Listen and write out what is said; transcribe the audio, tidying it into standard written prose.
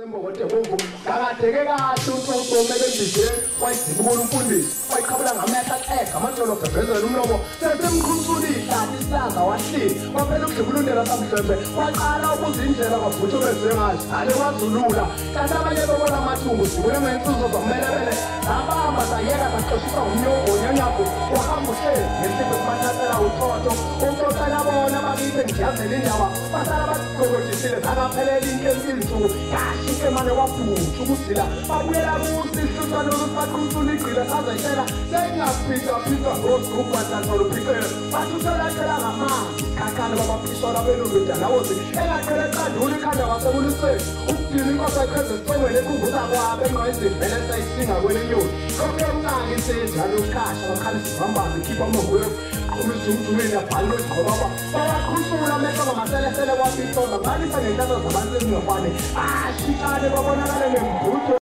Kakadeke kahle uNkulunkulu embizeni wayidibukula umfundisi wayiqhabula ngamehlo axega amantolo bhebhezela umlomo sesemqhunsula ihlathi isilaza wahlika waphela ukudlubulundela samhlophe waqala ukuza indlela kwavutha ubezengazi ale wazulula kanti abanye bebona amathumbu zibule ngensuzo zomelebele zabamba zayeka zaxoshiswa ngumnyongo onyanyapho wahamba uhlezi ngesipho simathathela uthotho uxoxela bona bakithi ngijazela indaba basala bagogodisile zakaphelela insuku yashike mane wabhutsha ukuzila babuyela kusi isihlutshwane ukuthi baqhunsula igqila sazehlela sengiyaphicaphicwa ngosigubhadlantola uphicele bathi utholacela ngamanzi isikhakhane babaphisola belungu idalawozi engaqhele eqandula ikhanda kwasekulisweni ukudila inkosi ayiqheze esicongweni ekhumbuza kwabo engqoyizivele seyisinga kwelenyoni konke umnaka insenjalo uqasha bakhala isibambambe ikhipha amahwevu qhuma izumzumini yabhalwa izigqobaba babaqhunsula amehlo ngamaselesele kwaphisola ngalisa ngenhlanhla zabantu ezingafani ashitshane babonakale ngembutho.